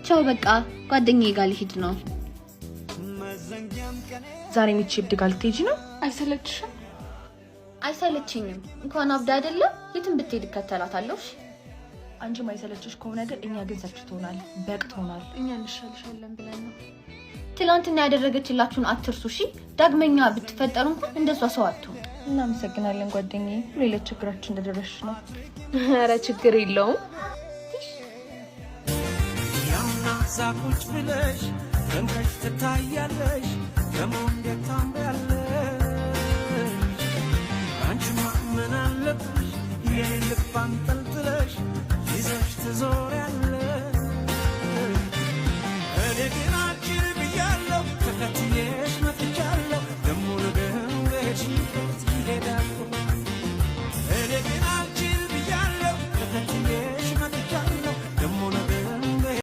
ቻው በቃ ጓደኛዬ ጋር ልሂድ ነው። ዛሬ ሚቺ እብድ ጋር ልትሄጂ ነው? አይሰለችሽም? አይሰለችኝም። እንኳን አብዳ አይደለም የትም ብትሄድ እከተላታለሁ። እሺ? አንቺ ማይሰለችሽ ከሆነ ግን እኛ ግን ሰልችቶናል፣ በቅቶናል። እኛ እንሻልሻለን ብለን ነው። ትላንትና ያደረገችላችሁን አትርሱ። እሺ? ዳግመኛ ብትፈጠሩ እንኳን እንደሷ ሰው አትሁኑ። እናመሰግናለን ጓደኛዬ፣ ሁሌ ለችግራችን እንደደረስሽ ነው። ኧረ ችግር የለውም። ያውና ዛፎች ብለሽ ደምቀሽ ትታያለሽ፣ ደሞ እንዴት ታምሪያለሽ! አንቺማ ምን አለብሽ የኔን ልብ አንጠልጥለሽ ይዘሽ ትዞሪያለሽ።